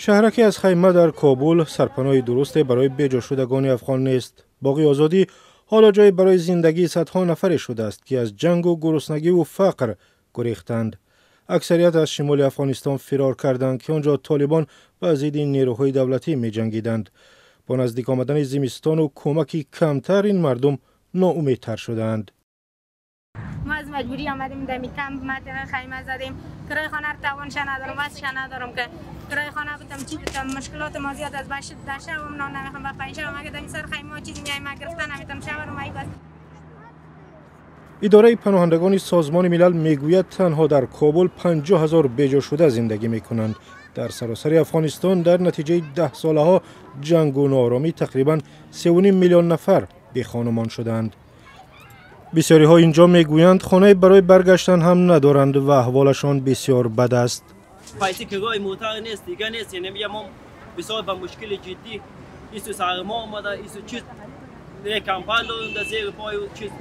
Шаҳраке аз хайма дар Кобул сарпаноҳи дурусте барои беҷошудагони афғон нест. Боғи Озодӣ ҳоло ҷое барои зиндагии садҳо нафаре шудааст, ки аз ҷангу гуруснагиву фақр гурехтанд. Аксарият аз шимоли Афғонистон фирор карданд, ки он ҷо Толибон ба зидди нерӯҳои давлатӣ меҷангиданд. Бо наздик омадани зимистону кӯмаки камтар ин мардум ноумедтар шудаанд. ما از مجبوری آمدیم دمی کمپ، ما خیمه زدیم. کرای خانه رو توانش ندارم، وسش ندارم که کرای خانه بتم، چی بتم. مشکلات ما زیاد از باش. در شب نان نمیخوام و پنج شب مگه دمی سر خیمه چیزی میای، ما گرفتن نمیتم شب رو بس. Идораи паноҳандагони Созмони Милал мегӯяд, танҳо дар Кобул 50 000 беҷошуда зиндагӣ мекунанд. Дар саросари Афғонистон дар натиҷаи даҳсолаҳо ҷангу нооромӣ тақрибан 3,5 миллион нафар бехонумон шуданд. Бисёриҳо инҷо мегӯянд, хонае барои баргаштан ҳам надоранд ва аҳволашон бисёр бад аст. پیسه که راه موتر نیست، دیگه نیست. یعنی ما بسیار به مشکل جدی ایسو سرما آمده، ایسو چیز کمپل داریم در زیر پای چیز.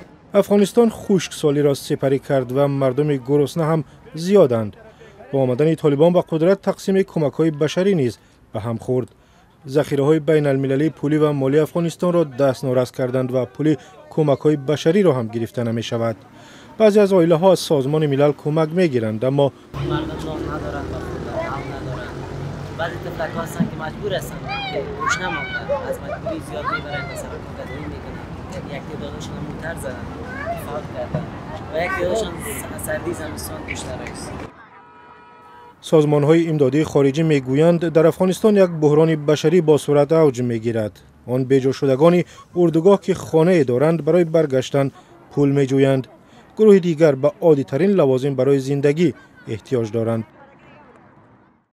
Афғонистон хушксолиро сипарӣ кард ва мардуми гурусна ҳам зиёданд. Бо омадани Толибон ба қудрат тақсими кӯмакҳои башарӣ низ ба ҳам хӯрд. Захираҳои байналмилалии пулӣ ва молии Афғонистонро дастнорас карданд ва пули кӯмакҳои башариро ҳам гирифта намешавад. Баъзе аз оилаҳо аз Созмони Милал кӯмак мегиранд, аммо мардум нон надоранд ва хӯрдан ав надоранд. Баъзе тифлакҳо ҳастанд, ки маҷбур ҳастанд, ки гурусна монданд, аз маҷбурӣ зиёд мебаранд ба сари гадоӣ мекунанд. Як теъдодашон موتر زدن، فوت کردن و یک تعدادشان سردی زمستان گشنه. Созмонҳои имдодии хориҷӣ мегӯянд, дар Афғонистон як буҳрони башарӣ бо суръат авҷ мегирад. Он беҷошудагони урдугоҳ, ки хонае доранд, барои баргаштан пул меҷӯянд. Гурӯҳи дигар ба оддитарин лавозим барои зиндагӣ эҳтиёҷ доранд.